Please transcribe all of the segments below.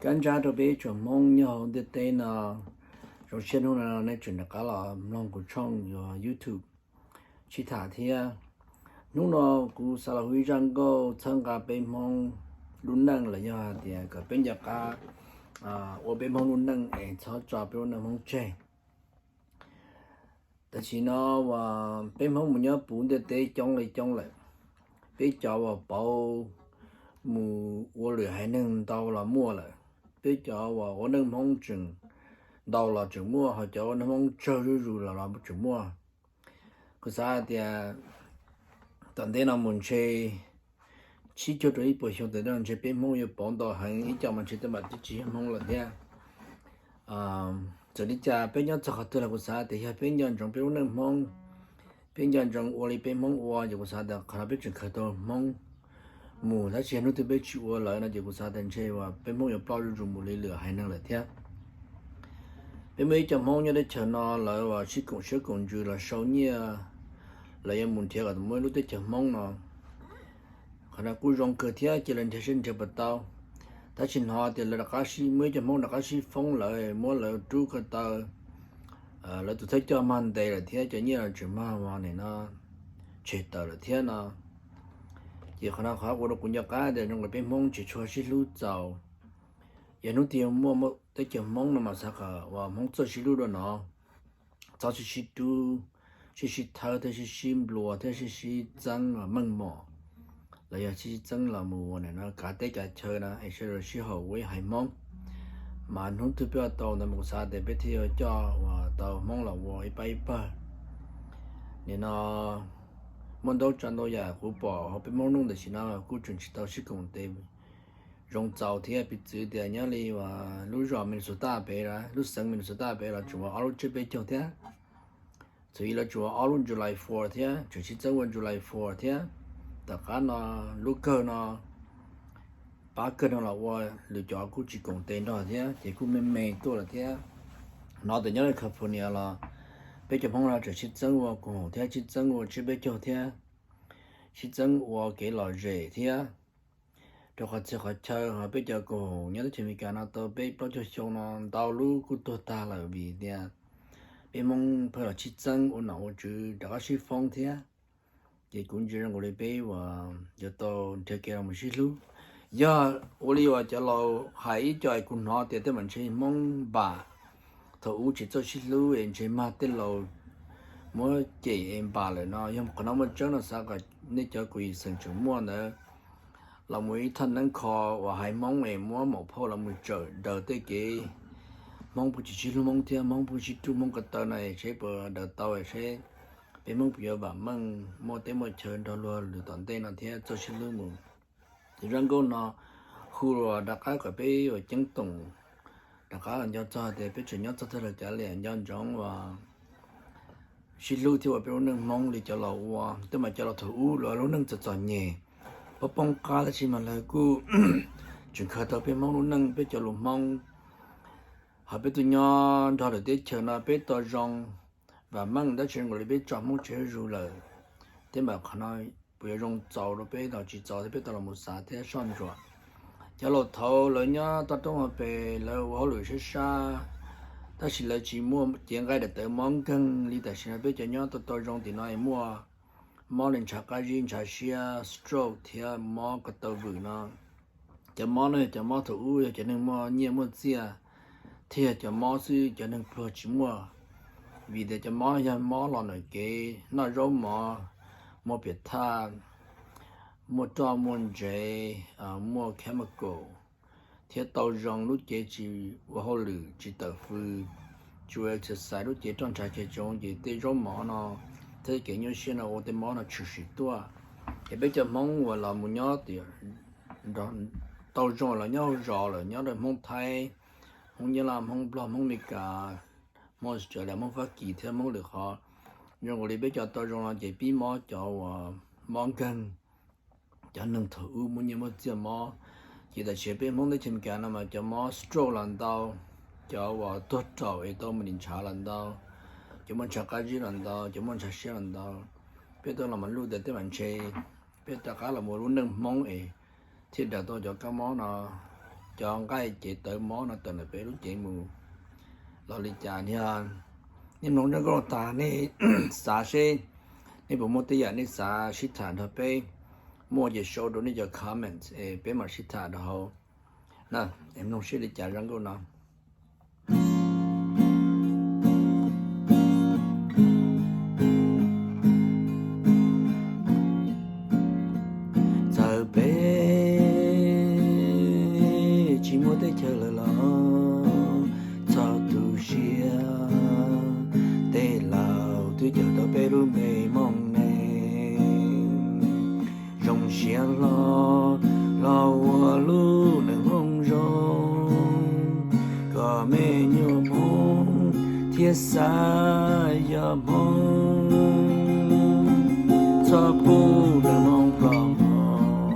Kab ntsab rau peb tsoom Hmoob nyob hauv ntiaj teb no, zoo siab hnub no nej tseem rov qab los mloog kuv tshooj YouTube sib tham thiab. Hnub no kuv xav los hu ib zaj nkauj txhawb nqa peb Hmoob lub neej los yog hais tias kom peb nco qab ua peb Hmoob lub neej es txhob tso peb lub neej Hmoob tseg. Tam sim no uas peb Hmoob mus nyob puv ntiaj teb coob li coob lawm, peb cov uas pauv mus ua lwm haiv neeg ntau los muaj lawm, peb cov uas ua neej Hmoob tseem ntau los tseem muaj, ho cov ua neej Hmoob tsawg zuj zus los los tseem muaj. Kuv xav hais tias tom ntej no mus ntshe tsib caug rau ib puas xyoo tom ntej no ntshe peb Hmoob yuav pauv ntau heev, ib co mas ntshe tej mam twb tsis yog Hmoob lawm thiab. Txawm li cas peb nyob txog qhov twg los kuv xav tias yog peb nco ntsoov peb lub neej Hmoob, peb nco ntsoov ua li peb Hmoob ua ces kuv xav tias qhov no peb tseem khaws tau Hmoob mus, tab sis yog hnub twg peb tsis ua lawm no ces kuv xav tias ntshe uas peb Hmoob yuav ploj zuj zus mus li lwm haiv neeg lawm thiab. Peb muaj ib co Hmoob nyob teb chaws no lawv uas sib koom siab koom ntsws los sau nyiaj, lawv yuav mus nrhiav kom muaj ib lub teb chaws Hmoob no. Qhov no kuj zoo kawg thiab, cia lawv nrhiav seb nrhiav puas tau. Tab sis hnov tias lawv rov qab sib, muaj ib co Hmoob rov qab sib foob lawv, muab lawv rub ko taw, lawv tus thawj coj mag ntes lawm thiab cov nyiaj los tseem mag ua nim no tshem tawm lawm thiab no. Ces qhov no qhov ua rau kuv nco qab tias zoo nkaus peb Hmoob tsis tshua sib hlub txaus. Yog hnub twg muaj teb chaws Hmoob no mas xav kom uas Hmoob txawj sib hlub dua no, txhob sib sib rub, sib sib thawb thiab sib sib nplua thiab sib sib txeeb meej mom, los yog sib sib txeeb los mus ua nim no kav teb kav chaw na es sawv daws sib haum ua ib haiv Hmoob. Mas hnub twg peb ua tau ntawd mas kuv xav tias peb thiaj yuav coj uas tau Hmoob los ua ib pab ib pawg. Nim no muaj ntau tsav ntau yam kuv pom hauv peb Hmoob Nuj tam sim no kuj tseem tsis tau sib koom tes zoo txaus thiab. Piv txwv tias nyob li uas lub zos Minnesota pem, lub xeev Minnesota pem los tseem ua ob lub tsiab peb caug thiab. Txawm li lawv tseem ua ob lub July Fourth thiab, tseem sib txeeb ua July Fourth thiab. Tom qab no lub kawg no, pab kawg no los ua, lwm cov kuj tsis koom tes nrog thiab ces kuj me me tuaj lawm thiab. Hnov tias nyob li California los peb cov Hmoob no tseem sib txeeb ua koom haum thiab, sib txeeb ua tsiab peb caug thiab, sib txeeb ua kev lom zem thiab. Rau qhov txhia qhov chaw ho peb cov koom haum nyob teb chaws Amelikas no tau peb plaub caug xyoo no ntau lub kuj tuag tag lawm vim tias peb Hmoob pheej los sib txeeb ua nom ua tswv rov qab sib foob thiab. Ces kuv ntsia zoo nkaus li peb uas yuav tau nrhiav kev los mus sib hlub. Yog ua li uas cov laus hais ib co es kuv hnov tias tej mam ntshe Hmoob npam, thaum ub tsis txawj sib hlub es ntshe mag tej laus muab cem es npam lawm no. Yog qhov no muaj tseeb no xav kom nej cov kuv yim xeem tseem muaj ntawd los mus ib thaj neeb kho uas haiv Hmoob es muab maum phauj los mus tsawm daws tej kev Hmoob puas tsis sib hlub Hmoob thiab Hmoob puas sib rub Hmoob ko taw no es seb puas daws tau es seb peb Hmoob puas yuav vam meej muaj teb muaj chaw nrog luag lwm tom ntej no thiab txawj sib hlub mus. Ces zaj nkauj no hu los rov qab kom peb uas ceeb toom rov qab los nco txog tias peb tseem nyob txog tag lawm kav liam nco ntsoov uas sib hlub thiab ua peb lub neej Hmoob li cov laus ua. Tej mas cov laus thaum ub lawv lub neej txom txom nyem, poob poob qab tab sis mas lawv kuj tseem khaws tau peb Hmoob lub neej, peb cov lus Hmoob. Ho peb tuaj nyob nrog lwm teb chaws no peb tau zoo vam meej tab sis zoo nkaus li peb tso Hmoob tseg zuj zus lawm. Tej mas qhov no puas yuav zoo txaus rau peb los tsis txaus thiab peb tau los mus xav thiab soj ntsuam. Cov laus thaud lawv nyob toj roob hauv pes lawv ua hauj lwm sab sab, tab sis lawv tsis muaj cev nqaij daim tawv mob nkeeg li tam sim no peb cov nyob tau tau zoo tim no es muaj mob li ntshav qab zib ntshav siab, stroke thiab mob ko taw vwm no. Cov mob no yog cov mob thaum ub yog cov neeg muaj nyiaj muaj txiaj thiaj yog cov mob xwb, cov neeg pluag tsis muaj. Vim tias cov mob no yog mob los ntawm kev noj zaub mov, muaj piam thaj, muaj roj muaj ntsev, muaj chemical, thiab tau zoo lub cev tsis ua hauj lwm tsis tawm fws, tsis ua exercise lub cev roj ntshav ces tsoov ces tej zaub mov no thiab kev nyuaj siab no ua tej mob no tshwm sim tuaj. Es peb cov Hmoob uas los mus nyob tias tau zoo los nyob hauv zos lawm nyob rau Hmoob Thaib, Hmoob Nyab Laj, Hmoob Nplog, Hmoob Meskas, Hmoob Australia, Hmoob Fab Kis thiab Hmoob lwm qhov, zoo nkaus li peb cov tau zoo no ces pib mob cov uas mob nkeeg, cov neeg thaum ub muaj nyiaj muaj txiaj mob. Ces tam sim peb Hmoob teb chaws Amelikas no mas cov mob stroke los ntau, cov uas tuag raum es tau mus nim ntshav los ntau, cov muaj ntshav qab zib los ntau, cov muaj ntshav siab los ntau. Peb tau los mas luj tias tej mam ntshe peb rov qab los mus lub neej Hmoob es thiaj daws tau cov kab mob no cov nqaij cev tawv mob no tawm ntawm peb lub cev mus los li cas. Nej mloog zaj nkauj no tas nej xav seb nej puas muaj tej yam nej xav sib tham nrog peb, muaj ces sau rau nej cov comment es peb mam sib tham rau hauv na. Es mloog seb li cas zaj nkauj no. Txawm peb tsis muaj teb chaws lawm los txhob tu siab, tej laus twb cog tau peb lub npe Hmoob Neeg. Zoo siab hlo los ua lub neej Hmoob zoo, kom me nyuam Hmoob thiaj xav yog Hmoob. Txhob pub neeg Hmoob ploj mog,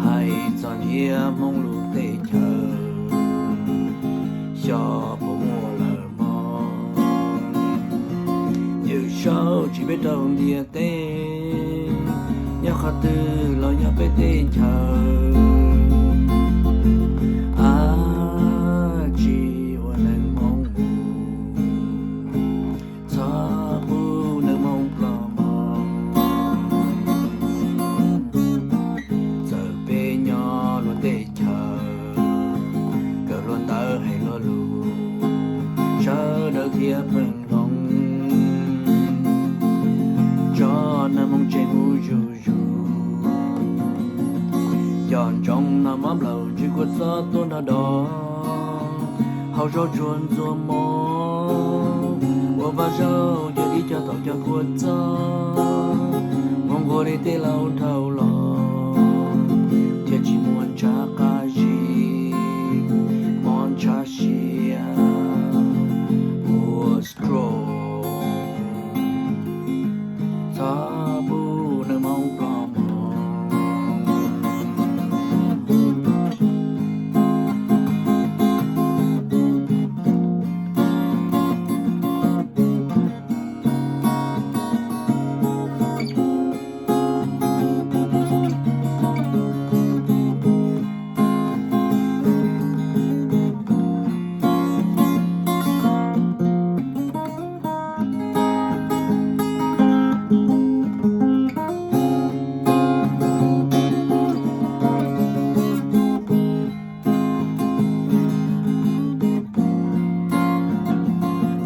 hais txog ntiag Hmoob lub teb chaws, xyov puas muaj lawm mog. Yawm saub tsis peb rau ntiaj teb, nyob qhov twg los yog peb teb chaws. Ab tsi ua neeg Hmoob mus, txhob pub neeg Hmoob ploj mog. Txawm peb nyob luag teb chaws, kawm hluas ntawv hais lo lus, sawv daws thiaj pheej hloov, tso neeg Hmoob tsev mus zuj zus. Cov ntsoov no mob nplaum ntsws kua txob tuaj nrog dov, hauv zaub tsuag ntxuag mov, ua vaj zaub cog dib cog taum cog kua txob, mus nquag li tej laus dhau los, thiaj tsis muaj ntshav qab zib, mob ntshav siab, ua stroke. Txhob pub neeg Hmoob ploj mog.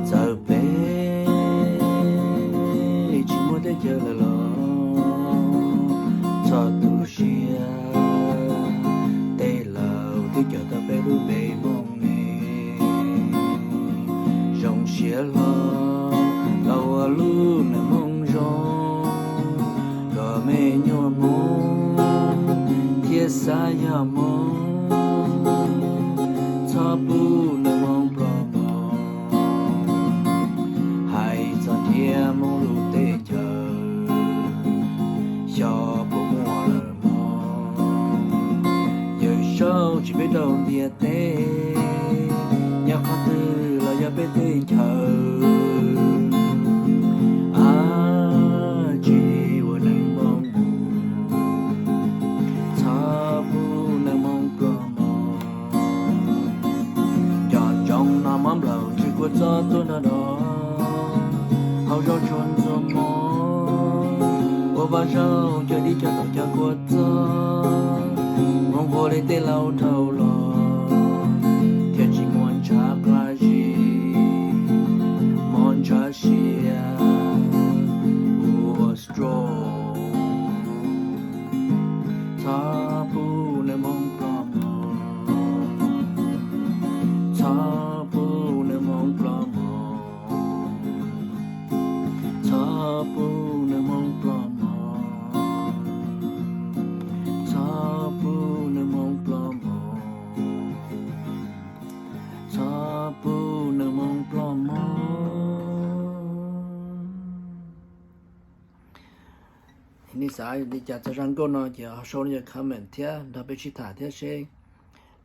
Txawm peb tsis muaj teb chaws lawm los txhob tu siab, tej laus twb cog tau peb lub npe Hmoob Neeg. Zoo siab hlo los ua lub neej Hmoob zoo, kom me nyuam Hmoob thiaj xav yog Hmoob. Txhob pub neeg Hmoob ploj mog, hais txog ntiag Hmoob lub teb chaws, xyov puas muaj lawm mog. Yawm saub tsis peb rau ntiaj teb, nyob qhov twg los yog peb teb chaws. Ab tsi ua neeg Hmoob mus, txhob pub neeg Hmoob ploj mog. Cov ntsoov no mob nplaum ntsws kua txob tuaj nrog dov, hauv zaub tsuag ntxuag mov, ua vaj zaub cog dib cog taum cog kua txob, mus nquag li tej laus dhau los, thiaj tsis muaj ntshav qab zib, mob ntshav siab, ua stroke. Txhob pub neeg Hmoob ploj mog, txhob pub neeg Hmoob ploj mog, txhob pub neeg Hmoob ploj mog, txhob pub neeg Hmoob ploj mog, txhob pub neeg Hmoob ploj mog. Nej xav li cas txog zaj nkauj no ces ho sau nej cov comment thiab nrog peb sib tham thiab seb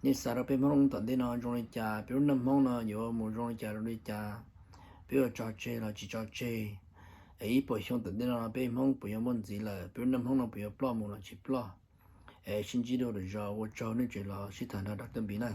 nej xav rau peb Hmoob tom ntej no zoo li cas, peb lub neej Hmoob no yuav mus zoo li cas zoo li cas, peb yuav tso tseg los tsis tso tseg, es ib puas xyoo tom ntej no peb Hmoob puas yuav muaj ntxiv lawm, peb lub neej Hmoob no puas yuav ploj mus los tsis ploj. Es sib ntsib dua lwm zaus, ua tsaug nej tseem los sib tham nrog Doctor Npis na.